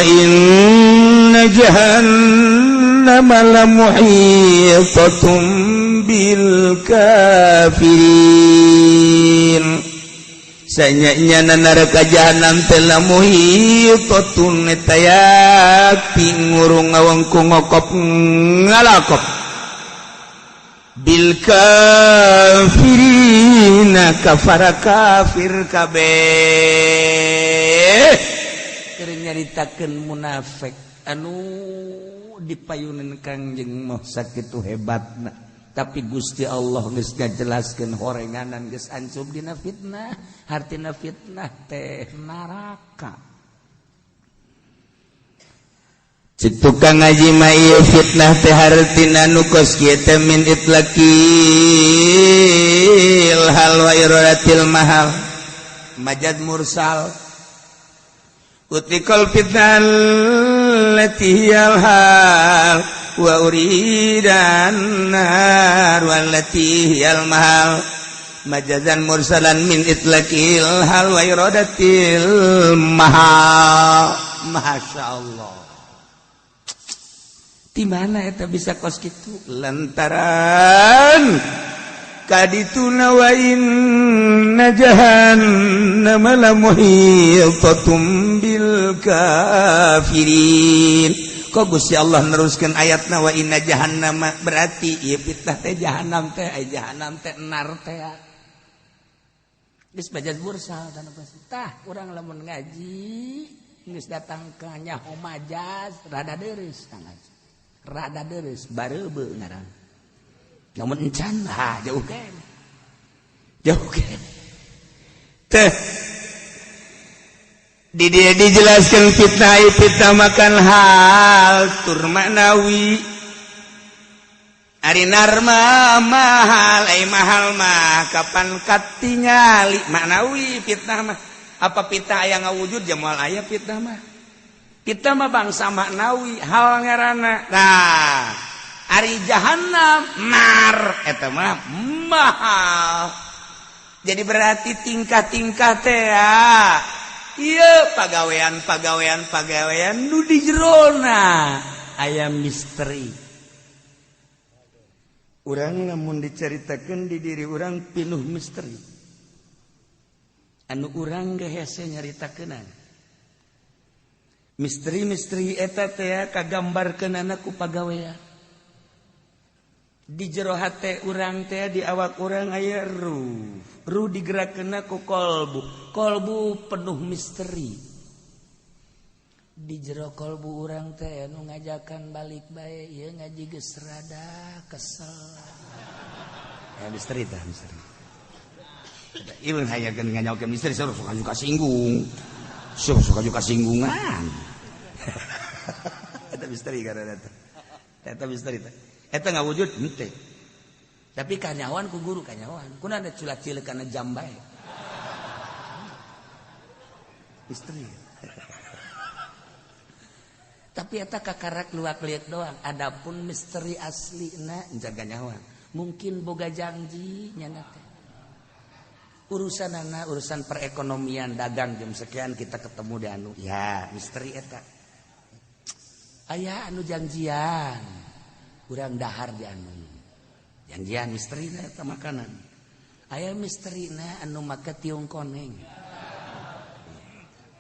Inna jahannama lamuhitatum bil kafirin. Sanya-nyana neraka jahanam teh lamuhitatun, eta yakti ngurung, ngawengku, ngokop, ngalakop, bil kafirina, kafara, kafir kabeh. Keur nyaritakeun munafik anu dipayunan Kangjeng mah sakitu hebatna, tapi Gusti Allah geus ngajelaskeun horenganan geus ancub dina fitnah. Hartina fitnah teh neraka. Cek tukang ngaji mah, ieu fitnah teh hartina nu kos kieu teh min itlaqil hal wa iradatil mahal, majaz mursal. Utliqal fitnah allati hiyal hal wa uridan nar wallati hiyal mahal majazan mursalan min itlaqil hal wa iradatil mahal. Masya Allah, di mana eta bisa kos kitu? Lantaran kadituna wa inna jahannama lamuhitatum bil kafirin. Kok Gusti Allah neruskeun ayatna wa inna jahannama? Berarti ieu fitnah teh jahannam teh, ai jahannam teh nar teh. Geus majaz mursal tanah. Tah, urang lamun ngaji geus datang ka nyaho majaz, rada deureuh ngaji, rada deres bareube ngaran. Namun encan, ha, jauh kene, jauh kene teh. Di dia dijelaskan fitnah, fitnah makan hal tur maknawi. Ari narma mahal, ai mahal mah kapan katingali? Maknawi fitnah mah. Apa fitnah aya ngawujud? Jamal aya fitnah mah. Kita mah bangsa maknawi hal ngaranna. Nah, ari jahanam nar eta mah mahal. Jadi berarti tingkah-tingkah teh ya. Iya, pagawean, pagawean, pagawean nu di jerona aya misteri. Urang lamun diceritakan di diri urang pinuh misteri anu urang ge hese nyaritakeunana. Misteri-misteri eta teh kagambarkeun ku pagawean di jero hate urang teh. Di awak urang aya ruh, ruh digerakkeun ku kolbu, kolbu penuh misteri. Di jero kolbu urang teh anu ngajakan balik bae ieu ngaji geus rada kesel. Ya, misteri tah, misteri. Ieu hayakeun nganyaokeun misteri, suka juga singgung. Suka juga singgungan. Eta misteri karena eta. Eta misteri teh. Eta ngawujud henteu. Tapi kanyawan ku guru kanyawan. Kuna ada culak cilik kana jam bae. Misteri. Tapi eta kakarak luak liak doang. Adapun misteri aslina jaga nyawa. Mungkin boga janji nyana teh. Urusan anak, urusan perekonomian, dagang, jam sekian kita ketemu di anu. Ya, misteri eta. Aya anu janjian. Urang dahar di anu. Janjian misteri eta makanan. Aya misteri na anu make tiung koneng.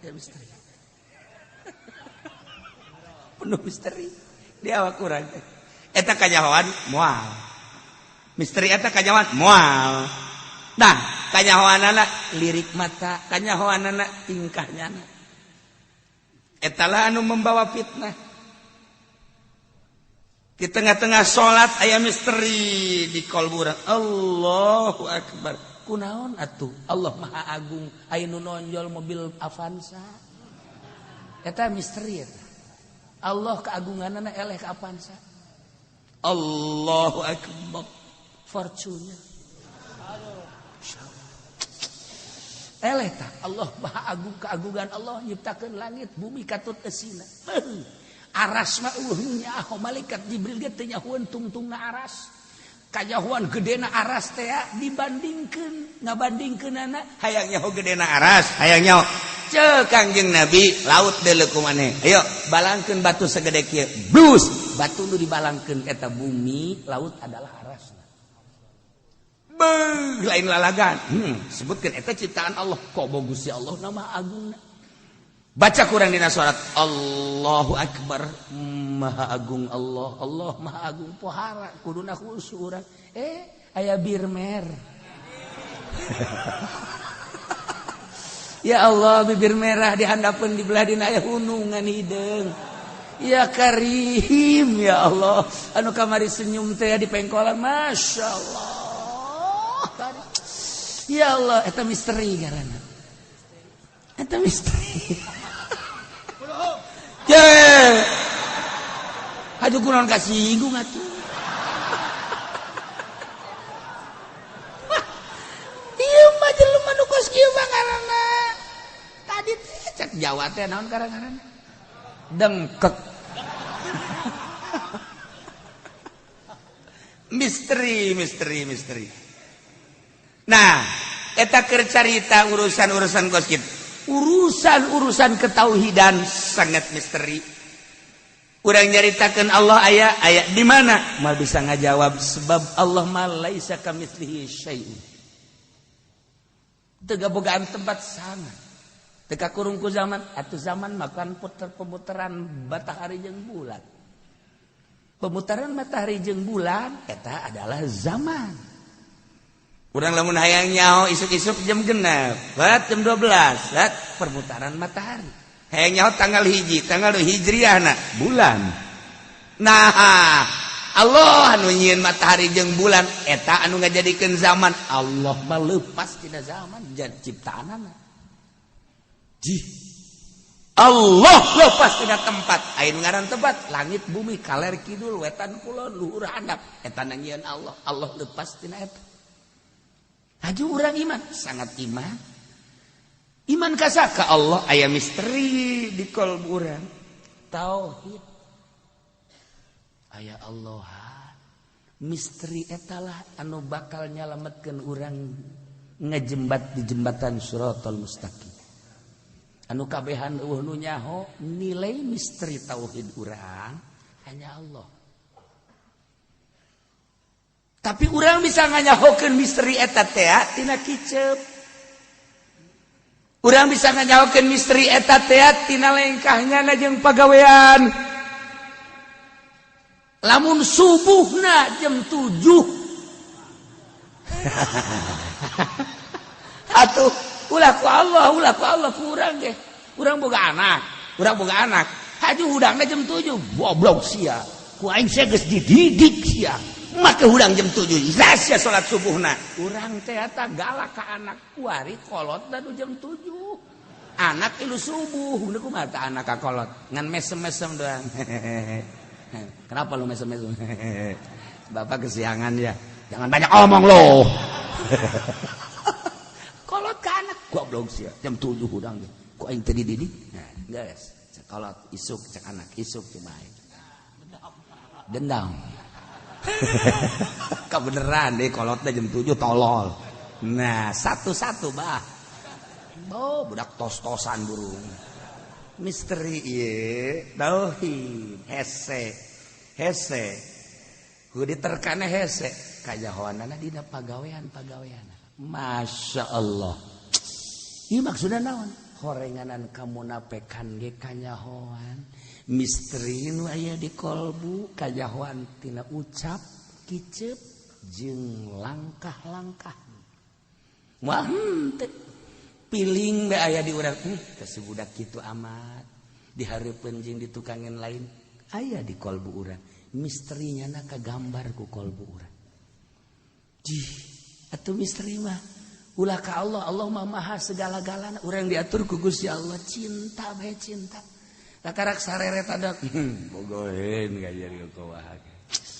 Ya, misteri. Penuh misteri di awak urang teh. Eta kanyahoan moal. Misteri eta kanyahoan moal. Nah, kanyahoanana lirik mata, kanyahoanana tingkahnya. Etalah anu membawa fitnah. Di tengah-tengah salat aya misteri di kolbu urang. Allahu akbar. Kunaon atuh? Allah Maha Agung, aya nu nonjol mobil Avanza. Eta misteri eta. Allah keagunganana eleh ke Avanza. Allahu akbar. Fortuner. Eleh tah Allah Maha Agung, keagungan Allah nyiptakeun langit bumi katut esina. Aras mah eueuh nyaho, malaikat Jibril ge teu nyahoeun tungtungna aras. Kanyahoan gedena aras teh dibandingkeun ngabandingkeunana, hayang nyaho gedena aras, hayang nyaho. Cek Kangjeng Nabi laut deuleu ku maneh. Ayo balangkeun batu segede kieu. Blus, batu nu dibalangkeun eta bumi, laut adalah arasna. Beuh, lain lalagan. Sebutkeun eta ciptaan Allah. Kok Gusti Allah nama agungna. Baca kurang dina surat Allahu Akbar, Maha Agung Allah, Allah Maha Agung pohara kuduna khusyuk urang. Aya bir mer. Ya Allah, bibir merah dihandapeun di belah dina aya hunungan hideung. Ya Karim, ya Allah, anu kamari senyum teh di pengkolan, Masya Allah. Ya Allah, eta misteri ngaranna. Eta misteri. Ye. Hayu kunaon kasinggung atuh. Ieu mah jelema nu kos kieu mah ngaranna. Tadi teh cek Jawa teh naon ngaranna? Dengkek. Misteri, misteri, misteri. Nah, eta keur carita urusan-urusan kos kitu. Urusan-urusan ketauhidan sangat misteri. Urang nyaritakeun Allah aya aya di mana? Moal bisa ngajawab sebab Allah mah laisa kamitslihi syai'un. Teu gabogaan tempat sama. Teu kakurung ku zaman, atuh zaman makan puter pemutaran matahari jeung bulan. Pemutaran matahari jeung bulan eta adalah zaman. Urang lamun hayang nyaho isuk-isuk jam 6, bat jam 12, bat perputaran matahari. Hayang nyaho tanggal hiji, tanggal hijriahna bulan. Nah, Allah anu nyieun matahari jeung bulan eta anu ngajadikeun zaman. Allah mah leupas tina zaman jadi ciptaanana. Jih. Allah lepas tina tempat. Aya nu ngaran tempat, langit bumi kaler kidul wetan kulon luhur handap eta nyieun Allah. Allah lepas tina eta. Haju urang iman, sangat iman. Iman kasa ka Allah aya misteri di kolbu urang. Tauhid. Aya Allah. Misteri etalah anu bakal nyalametkeun urang ngejembat di jembatan Shiratal Mustaqim. Anu kabehan eueuh nu nyaho nilai misteri tauhid urang hanya Allah. Tapi urang bisa nganyahokeun misteri eta teh tina kicep. Urang bisa nganyahokeun misteri eta teh tina lengkahnya jeung pagawean. Lamun subuhna jam 7. Atuh ulah ku Allah, ulah ku Allah ku urang ge. Urang boga anak, urang boga anak. Haju hudangna jam 7, goblok sia. Ku aing sia geus dididik sia. Maka hudang jam 7 sia salat subuhna. Urang teh eta galak ka anak kuari kolot da jam 7. Anak ilu subuh, heuh kumaha tah anak ka kolot? Ngan mesem-mesem doang. Kenapa lu mesem-mesem? Bapak kesiangan ya. Jangan banyak omong lo. Kolot ka anak goblok sia. Jam 7 hudang ge. Ku aing teu dididik? Nah, geus. Kolot isuk cek anak, isuk cuma aing. Dendam. Kebeneran deh kolotnya jam 7 tolol. Nah, satu-satu bah. Oh, budak tos-tosan burung. Misteri ieu tauhid hese. Hese. Kudu diterkana hese. Kajahoanana dina pagawean-pagawean. Masya Allah. Ieu maksudna naon? Horenganan kamunapekan ge kanyahoan. Misteri nu aya di kolbu kajahoan tina ucap kicep jeung langkah-langkah. Wah henteu piling be aya di urang teh si budak kitu amat dihareupeun jeung ditukangin lain aya di kolbu urang. Misterinya na kagambar ku kolbu urang. Jih, atuh misteri mah ulah ka Allah, Allah mah maha segala-galana. Urang diatur ku Gusti Allah, cinta bae cinta. Kakarak sareret ada bogoheun kajian kukuwaha.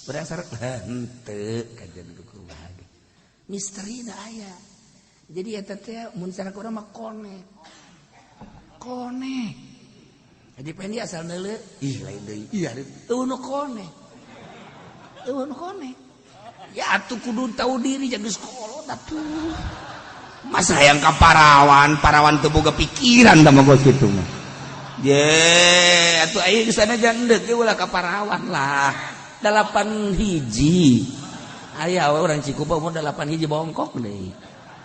Urang sareret henteu kajian kukuwaha. Misteri na aya. Jadi eta teh mun cara urang mah konek. Konek. Jadi pendi asal neuleuh, ih lain deui. Ih eueuh nu konek. Eueuh nu konek. Ya atuh kudu tahu diri jaga sekolah atuh. Masa hayang ka parawan, parawan teu boga pikiran da mah kitu mah. Ye, atuh aya di sana jangan deuk ulah ka parawan lah. 8 hiji. Aya orang Cikupa umur 8 hiji bongkok deui.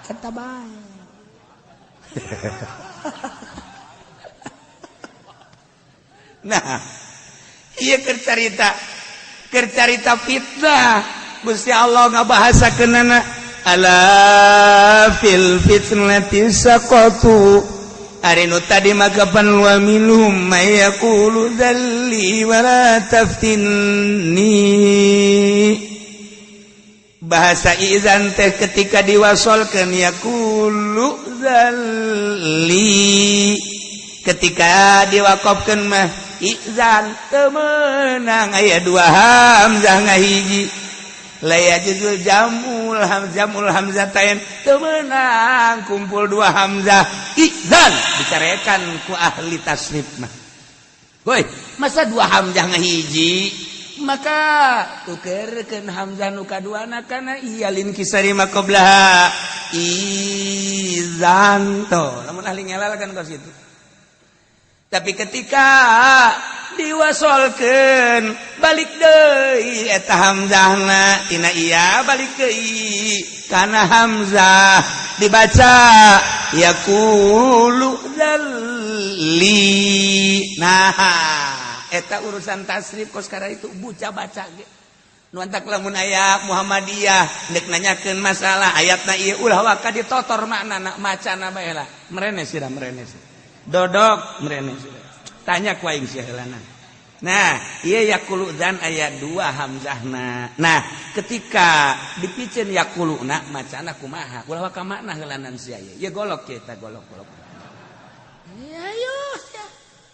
Eta bae. Nah, ieu keur carita fitnah. Gusti Allah ngabahasakeunana ala fil fitnati saqatu. Ari nu tadi maka pan wa minhum may yaqulu dzalli wa la taftinni. Bahasa izan teh ketika diwasolkeun yaqulu dzalli, ketika diwaqafkeun mah izan teu meunang aya dua hamzah ngahiji. La yajuzul jamul hamzamul hamzatain teu meunang kumpul dua hamzah izan dicarekan ku ahli tasrif mah. Woi, masa dua hamzah ngahiji? Maka tukerkeun hamzah nu kaduana kana iyalin kisari maqablaha izan to. Lamun ahli ngelal kan kos kitu. Tapi ketika diwasolkeun balik deui eta hamzahna tina iya balik deui kana hamzah dibaca yaqulu dzalli. Nah, eta urusan tasrif kos kara itu buca baca ge. Nu antak lamun aya Muhammadiyah deuk nanyakeun masalah ayatna ieu ulah waka ditotor maknana macana bae lah. Merene sira merene sira. Dodok merene sira. Tanya ku aing sia heulana. Nah, ieu yaqulu dan aya dua hamzahna. Nah, ketika dipiceun yaquluna macana kumaha? Ulah waka makna heulanan sia ieu. Ieu golok kita golok-golok. Ya ayo sia.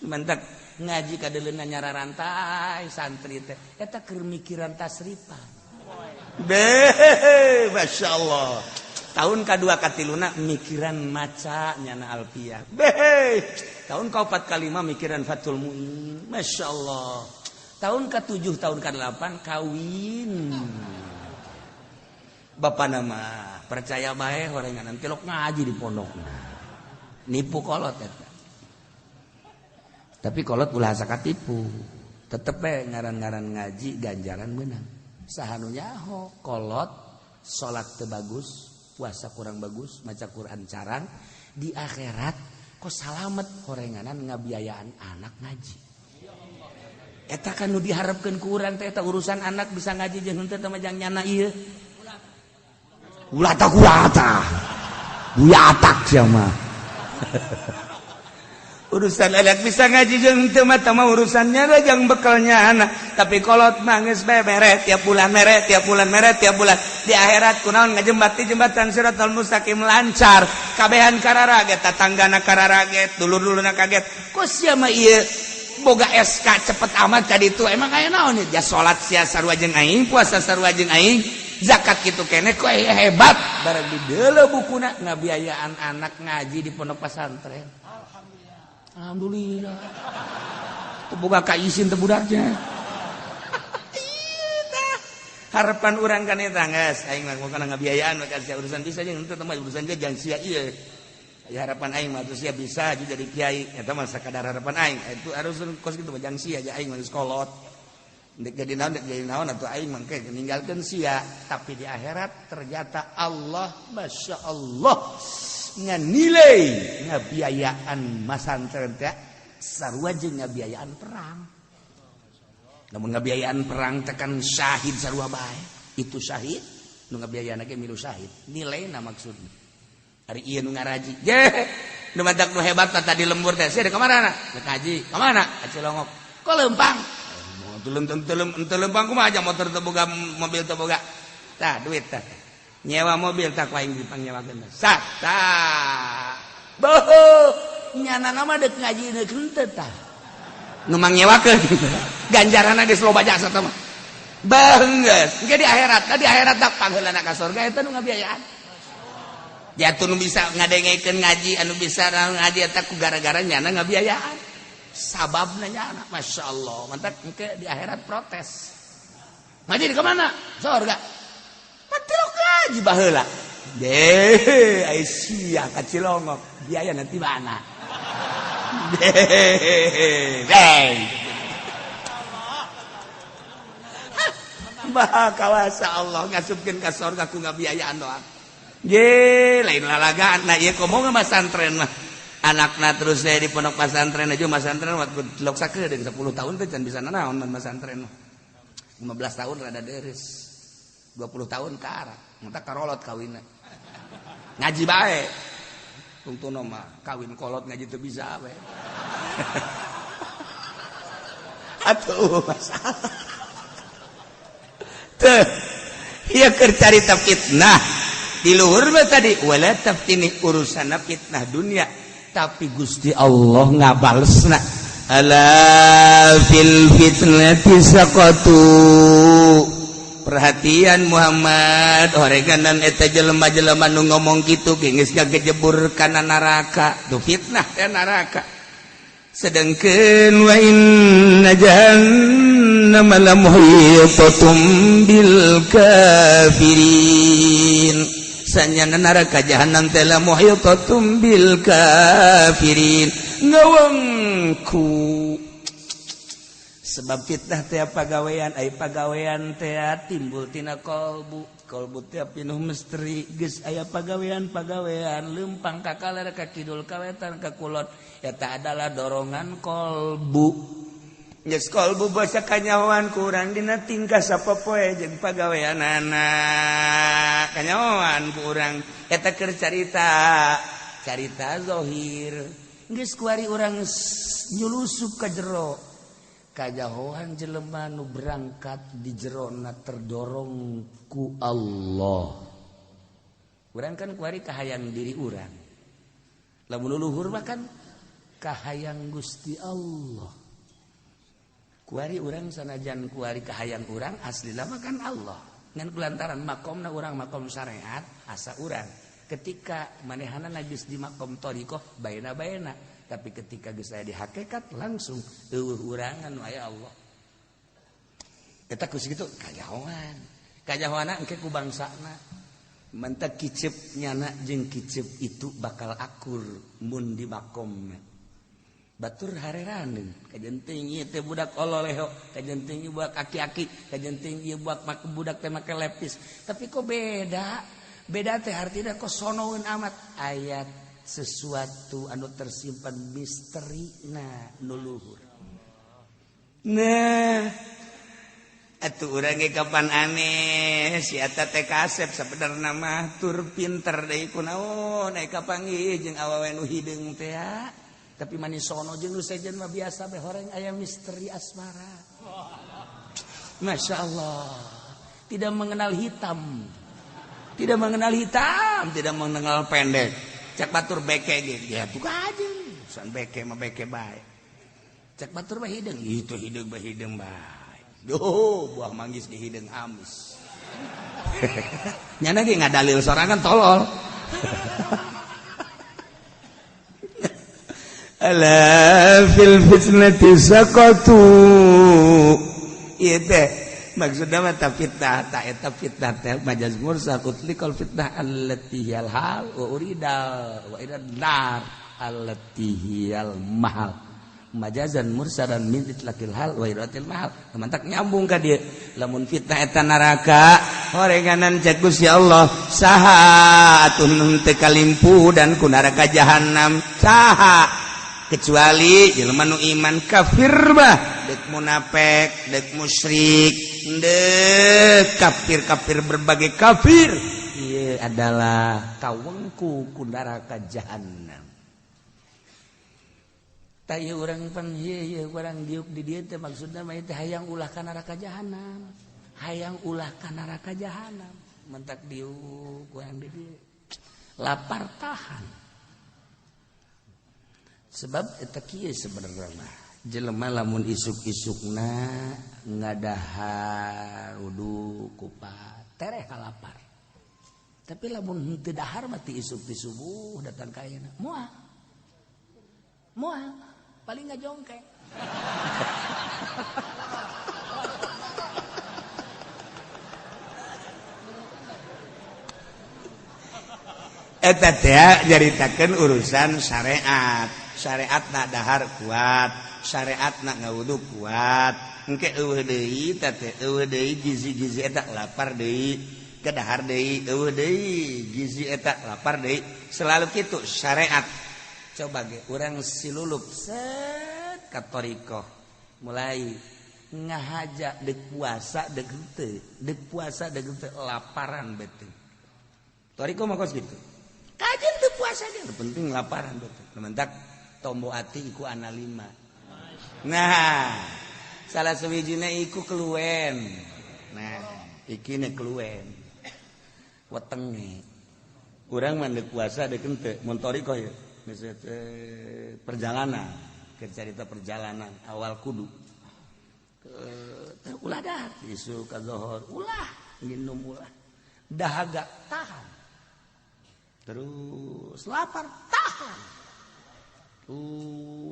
Mantak ngaji kadeleuna nyara rantai santri teh eta keur mikiran tasrifan. Beh, masyaallah. Tahun kadua katiluna mikiran maca nyana alfiah. Beh, tahun kaopat kalima mikiran Fathul Muin. Masyaallah. Tahun ka-7 tahun ka-8 kawin. Bapak nama percaya bae horengan tilok ngaji di pondokna. Nipu kolot eta. Tapi kolot ulah asa katipu. Tetep we ngaran-ngaran ngaji ganjaran meunang. Saha nu nyaho kolot salat teu bagus, puasa kurang bagus, maca Quran carang, di akhirat kok salamet horenganan ngabiayaan anak ngaji. Eta kan nu diharapkeun ku urang teh eta urusan anak bisa ngaji jeung henteu teh mah jang nyana ieu. Ulah ta kuata. Buyatak sia mah. Urusan anak bisa ngaji jeung henteu mah tah mah urusannya lah jang bekalnya anak. Tapi kolot mah geus bae mere tiap bulan mere tiap bulan mere tiap bulan. Di akhirat kunaon ngajembat di jembatan Siratal Mustaqim lancar. Kabehan kararaget, tatanggana kararaget, dulur-dulurna kaget. Kok sia mah ieu boga SK cepet amat ka ditu. Emang aya naon ieu? Ja salat sia sarua jeung aing, puasa sarua jeung aing, zakat kitu keneh kok hebat. Barang dideuleu bukuna ngabiayaan anak ngaji di pondok pesantren. Alhamdulillah. Teu boga kaisin teu budaknya. Harapan urang kan eta geus aing mah kana ngabiayaan mah sia urusan bisa jeung henteu mah urusan ge jang sia ieu. Ya harapan aing mah atuh sia bisa jadi kiai eta mah sakadar harapan aing. Itu harus kos kitu mah jang sia aja aing mah geus kolot. Dek jadi naon atuh aing mah engke ninggalkeun sia, tapi di akhirat ternyata Allah Masya Allah nganilai ngabiayaan masantren teh sarua jeung ngabiayaan perang. Lamun ngabiayaan perang teh kan syahid sarua bae. Itu syahid nu ngabiayaan ge milu syahid. Nilaina maksudna. Ari ieu nu ngaraji. Ge nu matak nu hebat tadi lembur teh sia ka mana? Rek ngaji. Ka mana? Ka Cilongok. Kok lempang? Teu lempang kumaha aja motor teu boga mobil teu boga. Tah duit tah. Nyewa mobil tak ku aing dipangyewakeun. Sat tah. Boho nyana nama dek ngaji deuk henteu tah. Nu mangyewakeun. Ganjaranna geus loba jasa tah mah. Beunggeus. Engke di akhirat, di akhirat dak pangheulana ka surga eta nu ngabiayaan. Jatuh nu bisa ngadengekeun ngaji anu bisa ngaji eta ku gara-gara nyana ngabiayaan. Sababna nyana Masya Allah. Mantak engke di akhirat protes. Ngaji di kemana? Surga. Patilok ngaji baheula. Deh, Aisyah kacilongok biaya nanti mana? Deh, Maha kawasa Allah ngasupkeun ka sorga ku ngabiayaan doang. Ye, lain lalagaan. Nah, ieu komo masantren mah. Anakna terus saya di pondok pesantren aja masantren waktu lok sakedeung 10 tahun teh can bisa nanaon masantren mah. 15 tahun rada deres. 20 tahun karak. Mata karolot kawinna. Ngaji bae. Tungtuna mah kawin kolot ngaji teu bisa we. Atuh masalah. Teu ieu keur carita fitnah. Di luhur mah tadi wala taftini urusanna fitnah dunia. Tapi Gusti Allah ngabalesna ala fil fitnati saqatu. Perhatian Muhammad horeganan eta jelema-jelema nu ngomong kitu geus ngagejebur kana neraka tuh fitnah teh neraka. Sedangkeun wa inna jahannama lamuhitatum bil kafirin. Sanyana neraka jahannam teh lamuhitatum bil kafirin ngawengku. Sebab fitnah teh pagawean, ai pagawean teh timbul tina kolbu, kolbu teh pinuh misteri geus aya pagawean-pagawean leumpang ka kaler ka kidul ka wetan ka kulon eta adalah dorongan kolbu. Geus kolbu basa kanyahoan kurang dina tingkah sapopoe jeung pagaweanana kanyahoan kurang eta keur carita carita zahir geus kuari urang nyulusup ka jero kajahoan jelema nu berangkat di jerona terdorong ku Allah. Urang kan kuari kahayang diri urang lamun luhur mah kan kahayang Gusti Allah. Kuari urang sanajan kuari kahayang urang asli lama kan Allah ngan kulantaran makomna urang makom syariat asa urang ketika manehanana geus di makom thariqah baena-baena tapi ketika geus aya di hakikat langsung eueuh urangan nu aya Allah eta ku sakitu kajahoan kajahoanna engke ku bangsana mentak kicep nyana jeung kicep itu bakal akur mun di makomna. Batur hareraneun kajenting ieu teh budak ololeho kajenting ieu budak aki-aki kajenting ieu budak make budak teh make lepis tapi kok beda beda teh artina kok sonoeun amat ayat sesuatu anu tersimpan misteri na nu luhur. Nah atuh urang ge kapan aneh si eta teh kasep sabenerna mah tur pinter deui kunaon aya kapanggih jeung awewe nu hideung teh. Tapi manis sono jeung nu sejen mah biasa be horeng aya misteri asmara. Masya Allah. Tidak mengenal hitam. Tidak mengenal hitam, tidak mengenal pendek. Cek batur beke ge, ya buka aja. San beke mah beke bae. Cek batur mah hideung, itu hideung mah hideung bae. Duh, buah manggis ge hideung amis. Nyana ge ngadalil sorangan tolol. Ala fil fitnati saqatu. Ieu teh maksudna mah ta fitnah ta eta fitnah teh majaz mursal utliqal fitnah allati hiyal hal wa urida wa ila nar allati hiyal mahal majazan mursalan min itlaqil hal wa iratil mahal. Mantak nyambung ka dieu lamun fitnah eta neraka horenganan cek Gusti Allah saha atuh nu teu kalimpu dan ku neraka jahanam saha kecuali jelema nu iman kafir bah dek munafik dek musyrik dek kafir-kafir berbagai kafir ieu adalah kawengku ku neraka jahanam. Tah ieu urang pan ieu ieu urang diuk di dieu teh maksudna mah teh hayang ulah ka neraka jahanam hayang ulah ka neraka jahanam mentak diuk urang di dieu lapar tahan. Sebab eta kieu sebenarnya mah jelema lamun isuk-isukna ngadahar wudu kupat tereh kalapar. Tapi lamun henteu dahar mah ti isuk ti subuh datang ka ayeuna moal. Moal paling ngajongkeng. Eta teh nyaritakeun urusan syariat. Syariatna dahar kuat, syariatna ngawudu kuat. Engke eueuh deui teh eueuh deui gizi-gizi eta lapar deui, kedahar deui eueuh deui gizi eta lapar deui. Selalu kitu syariat. Coba ge urang silulup set ka thariqah mulai ngahaja dek puasa dek henteu, dek puasa dek henteu laparan beuteung. Thariqah mah kos kitu. Kajian teu puasa ge penting laparan beuteung. Mentak tombo ati iku ana lima. Nah, salah sawijina iku keluen. Nah, iki ne keluen. Wetenge. Urang mah dek puasa dek henteu mun thariqah ye. Perjalanan, keur carita perjalanan awal kudu. Ulah dahar isuk ka zuhur, ulah nginum ulah. Dahaga tahan. Terus lapar tahan.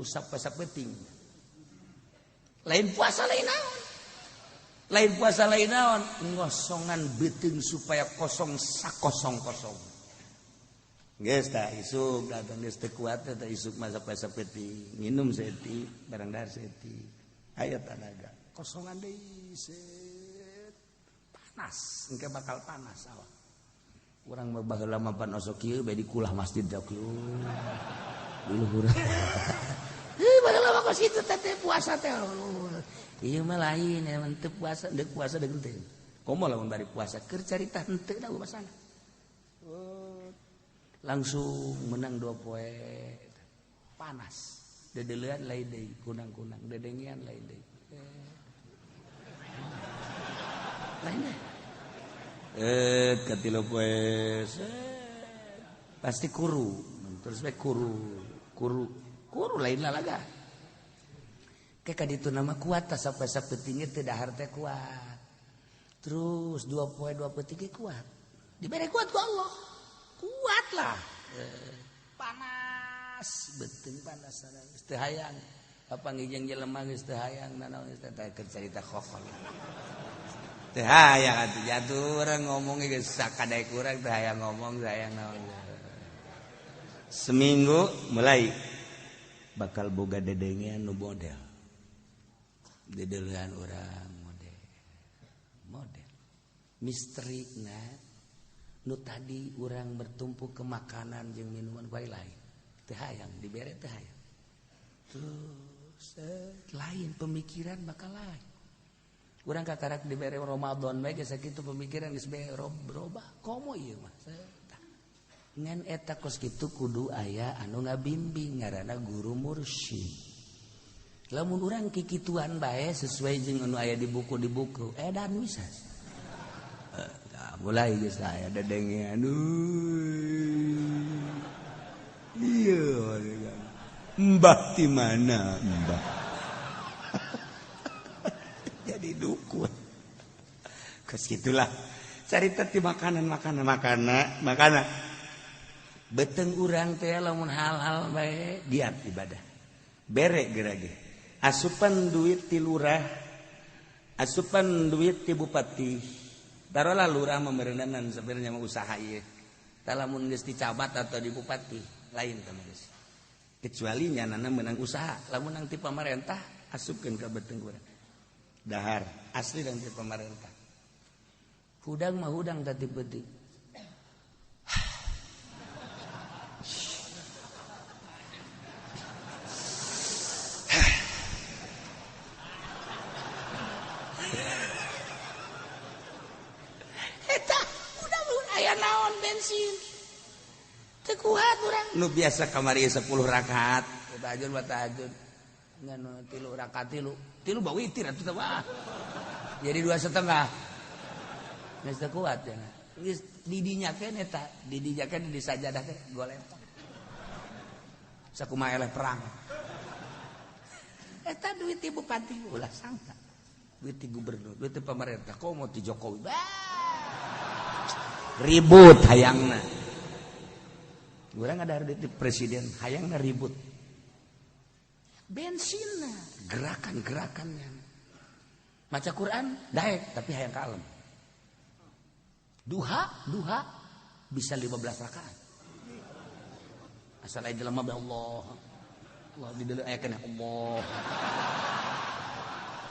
Sampai sapeting. Lain puasa lain naon. Lain puasa lain naon, ngosongan beuteung supaya kosong sakosong-kosong. Geus tah isuk datang geus teu kuat teh isuk mah sampai sapeting, nginum saeutik, barang dahar saeutik. Aya tanaga. Kosongan deui set. Panas, engke bakal panas awak. Urang mah baheula mah pan osok kieu bae dikulah masjid da kieu. Di luhur. Heuh baheula mah kos kitu teh puasa teh. Ieu mah lain emang teu puasa deuk puasa deuk henteu. Komo lamun bari puasa keur carita henteu da masalah. Langsung menang 2 poe. Panas. Dedeulean lain deui, kunang-kunang, dedengean lain deui. Lain deui. Katilu poe pasti kuru, terus bae kuru, kuru, kuru lain lalaga. Ke kaditu nama kuat tah sampai sapetingnya teu dahar teh kuat. Terus 2 poe 2 peting kuat. Dibere kuat ku Allah. Kuat lah. Panas, beuteung panas geus teu hayang. Papanggih jeung jelema geus teu hayang nanaon geus teh keur carita kokol. Teu hayang atuh jatuh urang ngomong geus sakadaek urang teu hayang ngomong teu hayang naon. Seminggu mulai bakal boga dedengean nu model. Dedeulean urang model. Model. Misterina nu tadi urang bertumpu ke makanan jeung minuman bae lain. Teu hayang dibere teu hayang. Terus lain pemikiran bakal lain. Urang kakarak dibere Ramadan bae geus sakitu pemikiran geus berubah. Komo ieu mah. Ngan eta kos kitu kudu aya anu ngabimbing ngaranna guru mursyid. Lamun urang kikituan bae sesuai jeung anu aya di buku edan bisa. Mulai geus aya dedengean. Iya, mbah di mana mbah? Jadi dukun. Kos kitulah carita ti makanan makanan makanan makanan. Beteng urang teh lamun hal-hal bae giat ibadah. Bere gerage. Asupan duit ti lurah, asupan duit ti bupati. Taruhlah lurah memerendanan sebenarnya mah usaha ieu. Tah lamun geus dicabat atau di bupati lain teh geus. Kecuali nyanana menang usaha, lamun nang ti pamarentah asupkeun ka beteng urang. Dahar asli dan ti pamarentah. Hudang mah hudang tadi peuting. Eta hudang aya naon bensin. Teu kuat urang. Nu biasa kamari 10 rakaat, tahajud wa tahajud. Ngan 3 rakaat tilu bawa witir atuh teh wah. Jadi 2,5. Geus teu kuat ya. Geus didinya keneh eta, didinya keneh di sajadah teh goletok. Sakumaha eleh perang. Eta duit ti bupati ulah sangka. Duit ti gubernur, duit ti pemerintah, komo ti Jokowi. Bah. Ribut hayangna. Urang ada duit ti presiden, hayangna ribut. Bensinna, gerakan-gerakannya. Maca Quran daek tapi hayang kalem. Duha, duha bisa 15 rakaat. Asal aya jelema bae Allah. Allah di deuleu aya keneh Allah.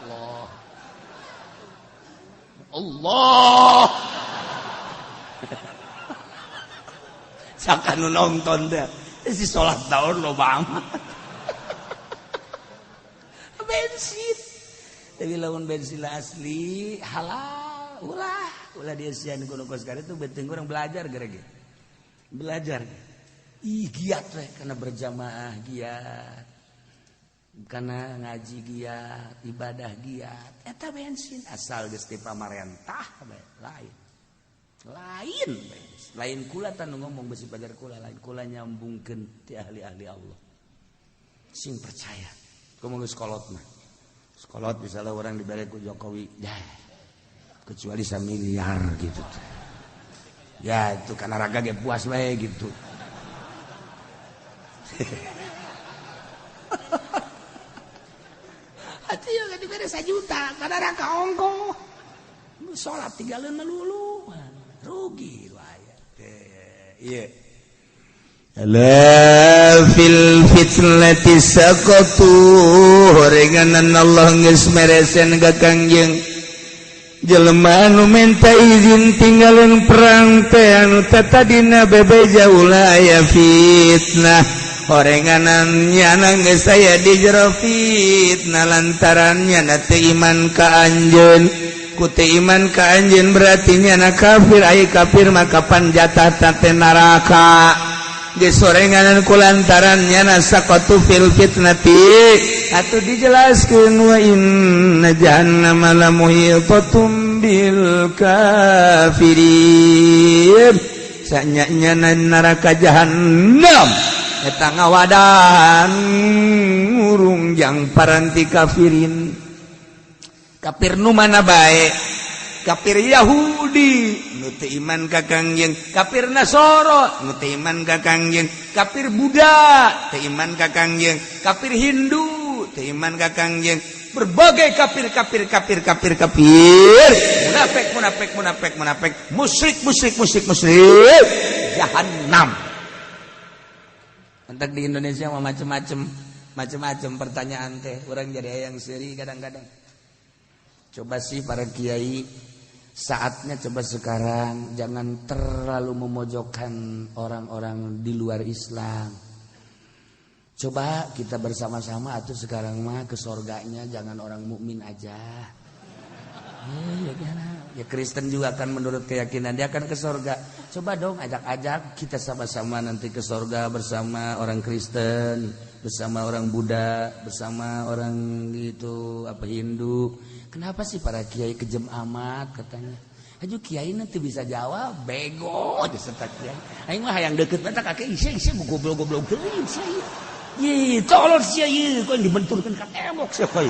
Allah. Allah. Saka nu nonton teh si salat daun loba amat. Bensin. Tapi lamun bensin asli halal ulah ulah dia sian kuno kos itu beuteung urang belajar gerege. Belajar. Ih giat we karena berjamaah giat. Karena ngaji giat, ibadah giat. Eta bensin asal geus ti pamarentah bae lain. Lain lain kula tanu ngomong besi pajar kula lain kula nyambungkeun ti ahli-ahli Allah. Sing percaya. Kumaha geus kolot mah. Kolot misalnya orang dibere ku Jokowi, ya kecuali samiliar gitu. Ya itu karena raga ge puas bae gitu. Atuh ya dibere 1 juta karena raga ongkoh. Salat tinggalin melulu. Rugi lu aya. Iya. La fil fitnati saqatu horenganan Allah geus meresen ka Kangjeng jelema anu minta izin tinggalin perang teh anu tatadina bebeja ulah aya fitnah horenganan nyana geus aya di jero fitnah lantaran nyana teu iman ka anjeun ku teu iman ka anjeun berarti nyana kafir ai kafir maka panjatah teh neraka gesorenganan kulantaran nyana saqatu fil fitnati atuh dijelaskeun wa inna jahannama la muhitatum bil kafirin sanya-nyana neraka jahannam eta ngawadahan ngurung jang paranti kafirin kafir nu mana bae kafir Yahudi nu teu iman ka Kangjeng kafir Nasoro nu teu iman ka Kangjeng kafir Buddha teu iman ka Kangjeng kafir Hindu teu iman ka Kangjeng berbagai kafir kafir kafir kafir kafir munafik munafik munafik munafik musyrik musyrik musyrik musyrik jahannam. Entak di Indonesia mah macem-macem macem-macem pertanyaan teh urang jadi hayang seuri kadang-kadang. Coba sih para kiai saatnya coba sekarang jangan terlalu memojokkan orang-orang di luar Islam. Coba kita bersama-sama atau sekarang mah ke sorganya jangan orang mukmin aja. Ya, ya Kristen juga kan menurut keyakinan dia akan ke sorga. Coba dong ajak-ajak kita sama-sama nanti ke sorga bersama orang Kristen, bersama orang Buddha, bersama orang gitu apa Hindu. Kenapa sih para kiai kejam amat katanya? Aduh kiai nanti bisa jawab, bego aja serta kiai. Aing mah hayang deket banget kakek isi goblok-goblok teuing sia. Ye, tolol sia ye, kau dibenturkeun ka tembok sia kau.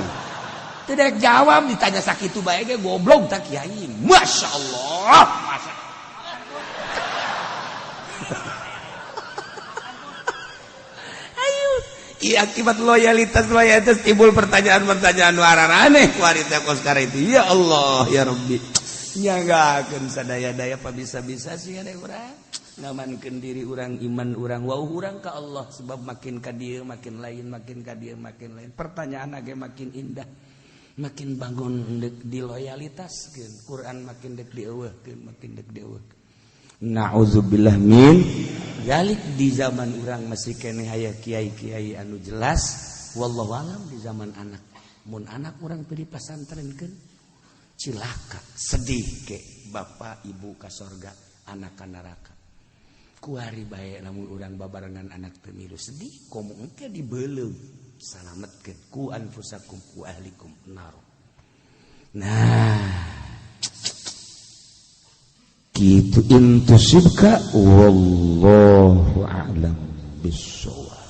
Tidak jawab ditanya sakitu bae ge goblok tak kiai. Masya Allah. Masya. Ayo, iya akibat loyalitas timbul pertanyaan-pertanyaan aneh kuari teh kos itu. Ya Allah, ya Rabbi. Nyanggakeun sadaya-daya apa bisa-bisa sih ada urang ngamankeun diri urang iman urang wau urang ka Allah sebab makin ka dieu makin lain makin ka dieu makin lain pertanyaan ge makin indah makin bangun dek di loyalitaskeun Quran makin dek dieuweuhkeun makin dek dieuweuhkeun. Na'udzubillah min dzalik. Di zaman urang masih keneh aya kiai-kiai anu jelas wallahu alam di zaman anak mun anak urang teu dipasantrenkeun cilaka sedih ke bapak ibu ka sorga anak ka neraka kuari bae lamun urang babarengan anak teu milu sedih komo engke dibeuleum salametkeun ku anfusakum wa ahlikum nar. Nah kitu intusibka wallahu a'lam bissawab.